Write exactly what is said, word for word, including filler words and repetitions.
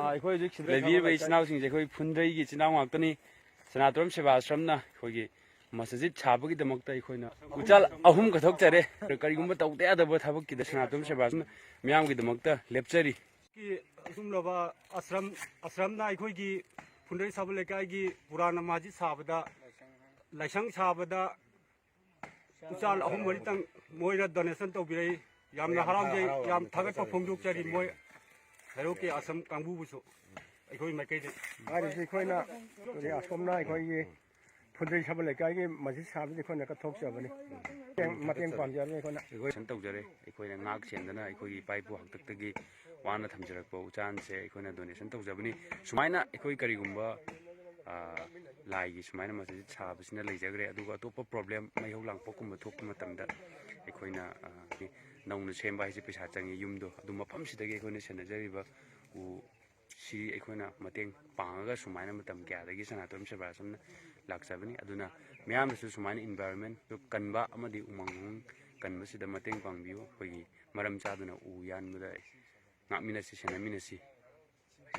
ꯑꯩꯈꯣꯏ ꯍꯧꯖꯤꯛ ꯁꯤꯗ ꯂꯩꯕꯤꯔꯤꯕ ꯏꯆꯤꯟ ꯏꯅꯥꯎꯁꯤꯡꯁꯦ ꯑꯩꯈꯣꯏ ꯐꯨꯟꯗ꯭ꯔꯩꯒꯤ ꯏꯆꯤꯟ ꯏꯅꯥꯎ ꯉꯥꯛꯇꯅꯤ꯫ ꯁꯅꯥꯇꯣꯝ ꯁꯦꯕꯥ ꯑꯥꯁ꯭ꯔꯝꯅ ꯑꯩꯈꯣꯏꯒꯤ ꯃꯁꯖꯤꯗ ꯁꯥꯕꯒꯤꯗꯃꯛꯇ ꯑꯩꯈꯣꯏꯅ ꯎꯆꯥꯜ ꯑꯍꯨꯝ ꯀꯠꯊꯣꯛꯆꯔꯦ꯫ ꯀꯔꯤꯒꯨꯝꯕ ꯇꯧꯗ ꯌꯥꯗꯕ ꯊꯕꯛꯀꯤꯗ ꯁꯅꯥꯇꯣꯝ ꯁꯦꯕꯥ ꯑꯥꯁ꯭ꯔꯝꯅ ꯃꯤꯌꯥꯝꯒꯤꯗꯃꯛꯇ ꯂꯦꯞꯆꯔꯤ꯫ ꯑꯁꯨꯝꯂꯕ ꯑꯥꯁ꯭ꯔꯝ, ꯑꯥꯁ꯭ꯔꯝꯅ ꯑꯩꯈꯣꯏꯒꯤ ꯐꯨꯟꯗ꯭ꯔꯩ ꯁꯥꯕ ꯂꯩꯀꯥꯏꯒꯤ ꯄꯨꯔꯥꯅ ꯃꯁꯖꯤꯗ ꯁꯥꯕꯗ, ꯂꯥꯏꯁꯪ ꯁꯥꯕꯗ ꯎꯆꯥꯜ ꯑꯍꯨꯝ ꯃꯔꯤꯇꯪ ꯃꯣꯏꯅ donation ꯇꯧꯕꯤꯔꯛꯏ꯫ ꯌꯥꯝꯅ ꯍꯔꯥꯎꯖꯩ, ꯌꯥꯝ ꯊꯥꯒꯠꯄ ꯐꯣꯡꯗꯣꯛꯆꯔꯤ ꯃꯣꯏ ꯍꯩꯔꯣꯛꯀꯤ ꯑꯥꯁ꯭ꯔꯝ ꯀꯥꯡꯕꯨꯕꯨꯁꯨ ꯑꯩꯈꯣꯏ ꯃꯥꯏꯀꯩꯗꯒꯤ꯫ ꯍꯥꯏꯔꯤꯁꯤ ꯑꯩꯈꯣꯏꯅ ꯍꯧꯖꯤꯛ ꯑꯁꯣꯝꯅ ꯑꯩꯈꯣꯏꯒꯤ ꯐꯨꯟꯗ꯭ꯔꯩ ꯁꯥꯕ ꯂꯩꯀꯥꯏꯒꯤ ꯃꯁꯖꯤꯗ ꯁꯥꯕꯗ ꯑꯩꯈꯣꯏꯅ ꯀꯠꯊꯣꯛꯆꯕꯅꯤ꯫ ꯃꯇꯦꯡ, ꯃꯇꯦꯡ ꯄꯥꯡꯖꯕꯅꯤ ꯑꯩꯈꯣꯏꯅ꯫ ꯑꯩꯈꯣꯏ donation ꯇꯧꯖꯔꯦ꯫ ꯑꯩꯈꯣꯏꯅ ꯉꯥꯛ ꯁꯦꯟꯗꯅ ꯑꯩꯈꯣꯏꯒꯤ ꯏꯄꯥ ꯏꯄꯨ ꯍꯥꯛꯇꯛꯇꯒꯤ ꯋꯥꯅ ꯊꯝꯖꯔꯛꯄ ꯎꯆꯥꯟꯁꯦ ꯑꯩꯈꯣꯏꯅ donation ꯇꯧꯖꯕꯅꯤ꯫ ꯁꯨꯃꯥꯏꯅ ꯑꯩꯈꯣꯏ ꯀꯔꯤꯒꯨꯝꯕ, ꯑ, ꯂꯥꯏꯒꯤ ꯁꯨꯃꯥꯏꯅ ꯃꯁꯖꯤꯗ ꯁꯥꯕꯁꯤꯅ ꯂꯩꯖꯈ꯭ꯔꯦ꯫ ꯑꯗꯨꯒ ꯑꯇꯣꯞꯄ problem, ꯃꯩꯍꯧ ꯂꯥꯡꯄꯣꯛꯀꯨꯝꯕ ꯊꯣꯛꯄ ꯃꯇꯝꯗ ꯑꯩꯈꯣꯏꯅ, ꯑ, ꯅꯧꯅ ꯁꯦꯝꯕ ꯍꯥꯏꯁꯦ ꯄꯩꯁꯥ ꯆꯪꯉꯤ꯫ ꯌꯨꯝꯗꯣ ꯑꯗꯨ ꯃꯐꯝꯁꯤꯗꯒꯤ ꯑꯩꯈꯣꯏꯅ ꯁꯦꯟꯅꯖꯔꯤꯕ ꯎ ꯁꯤ ꯑꯩꯈꯣꯏꯅ ꯃꯇꯦꯡ ꯄꯥꯡꯉꯒ ꯁꯨꯃꯥꯏꯅ ꯃꯇꯝ ꯀꯌꯥꯗꯒꯤ ꯁꯅꯥꯇꯣꯝ ꯁꯦꯕꯥ ꯑꯥꯁ꯭ꯔꯝꯅ ꯂꯥꯛꯆꯕꯅꯤ꯫ ꯑꯗꯨꯅ ꯃꯤꯌꯥꯝꯅꯁꯨ ꯁꯨꯃꯥꯏꯅ environment ꯀꯟꯕ ꯑꯃꯗꯤ ꯎꯃꯪ ꯋꯥꯃꯪ ꯀꯟꯕꯁꯤꯗ ꯃꯇꯦꯡ ꯄꯥꯡꯕꯤꯌꯨ꯫ ꯑꯩꯈꯣꯏꯒꯤ ꯃꯔꯝ ꯆꯥꯗꯅ ꯎ ꯌꯥꯟꯕꯗ ꯉꯥꯛꯃꯤꯟꯅꯁꯤ, ꯁꯦꯟꯅꯃꯤꯟꯅꯁꯤ꯫